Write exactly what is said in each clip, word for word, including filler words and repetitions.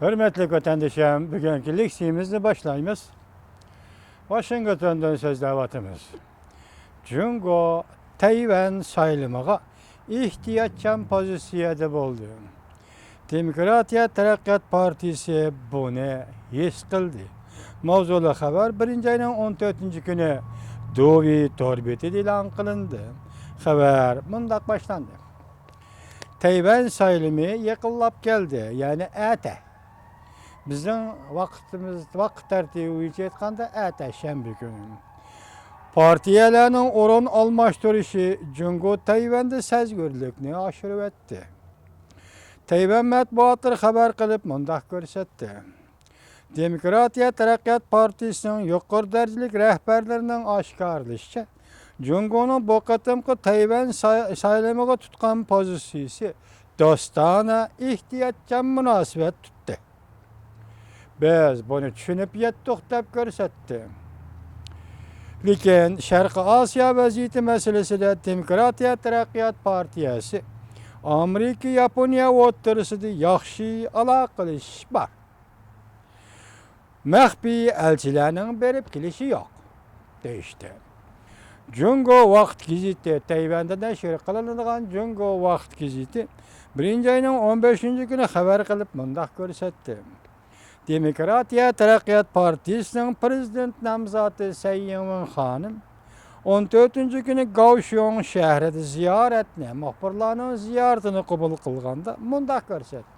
ھۆرمەتلىك ۋەتەندىشىم، بۈگۈنكى لېكسىيىمىزنى باشلايمىز. ۋاشىنگتوندىن سۆزلەۋاتىمىز. جۇڭگو تەيۋەن سايلىمىغا ئېھتىياتچان پوزىتسىيەدە بولدى. دېموكراتىيە تەرەققىيات پارتىيىسى بۇنى ھېس قىلدى. ماۋزۇلۇق خەۋەر بىرىنچى ئاينىڭ ئون تۆتىنچى كۈنى دۇۋى تور بېتىدە ئېلان قىلىندى. خەۋەر مۇنداق باشلاندى. تەيۋەن سايلىمى يېقىنلاپ كەلدى، يەنى ئەتە. بىزنىڭ ۋاقتىمىز، ۋاقىت تەرتىبى بويىچە ئېيتقاندا، ئەتە شەنبە كۈنى. پارتىيەلەرنىڭ ئورۇن ئالماشتۇرۇشى جۇڭگو تەيۋەندە سەزگۈرلۈكنى ئاشۇرۇۋەتتى. تەيۋەن مەتبۇئاتلىرى خەۋەر قىلىپ مۇنداق كۆرسەتتى. دېموكراتىيە تەرەققىيات پارتىيىسىنىڭ يۇقىرى دەرىجىلىك رەھبەرلىرىنىڭ ئاشكارىلىشىچە، جۇڭگونىڭ بۇ قېتىمقى تەيۋەن ساي-، سايلىمىغا تۇتقان پوزىتسىيىسى دوستانە، ئېھتىياتچان مۇناسىۋەت تۇتتى. بىز بۇنى چۈشىنىپ يەتتۇق، دەپ كۆرسەتتى. لېكىن شەرقىي ئاسىيا ۋەزىيىتى مەسىلىسىدە دېموكراتىيە تەرەققىيات پارتىيەسى ئامېرىكا، ياپونىيە ئوتتۇرىسىدا ياخشى ئالاقىلىشىش بار. مەخپىي ئەلچىلەرنىڭ بېرىپ كېلىشى يوق، دېيىشتى. جۇڭگو ۋاقىت گېزىتى، تەيۋەندە نەشر قىلىنىدىغان جۇڭگو ۋاقىت گېزىتى بىرىنچى ئاينىڭ ئون بەشىنچى كۈنى خەۋەر قىلىپ مۇنداق كۆرسەتتى. دېموكراتىيە تەرەققىيات پارتىيىسىنىڭ پىرېزىدېنت نامزاتى سەي يىڭۋېن خانىم ئون تۆتىنچى كۈنى گاۋشيوڭ شەھىرىدە زىيارەتنى، مۇخبىرلارنىڭ زىيارىتىنى قوبۇل قىلغاندا مۇنداق كۆرسەتتى.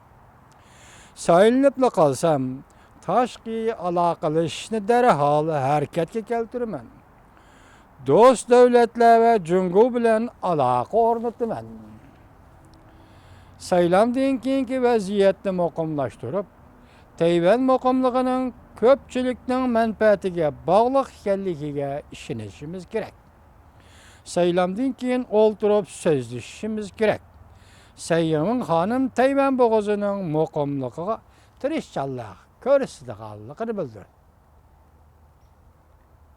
سايلىنىپلا قالسام، تاشقى ئالاقىلىشىشنى دەرھال ھەرىكەتكە كەلتۈرىمەن. دوست دۆلەتلەر ۋە جۇڭگو بىلەن ئالاقە ئورنىتىمەن. سايلامدىن كېيىنكى ۋەزىيەتنى مۇقىملاشتۇرۇپ، تەيۋەن مۇقىملىقىنىڭ كۆپچىلىكنىڭ مەنپەئەتىگە باغلىق ئىكەنلىكىگە ئىشىنىشىمىز كېرەك. سايلامدىن كېيىن ئولتۇرۇپ سۆزلىشىشىمىز كېرەك. سەي يىڭۋېن خانىم تەيۋەن بوغۇزىنىڭ مۇقىملىقىغا تىرىشچانلىق كۆرسىتىدىغانلىقىنى بىلدۈردى.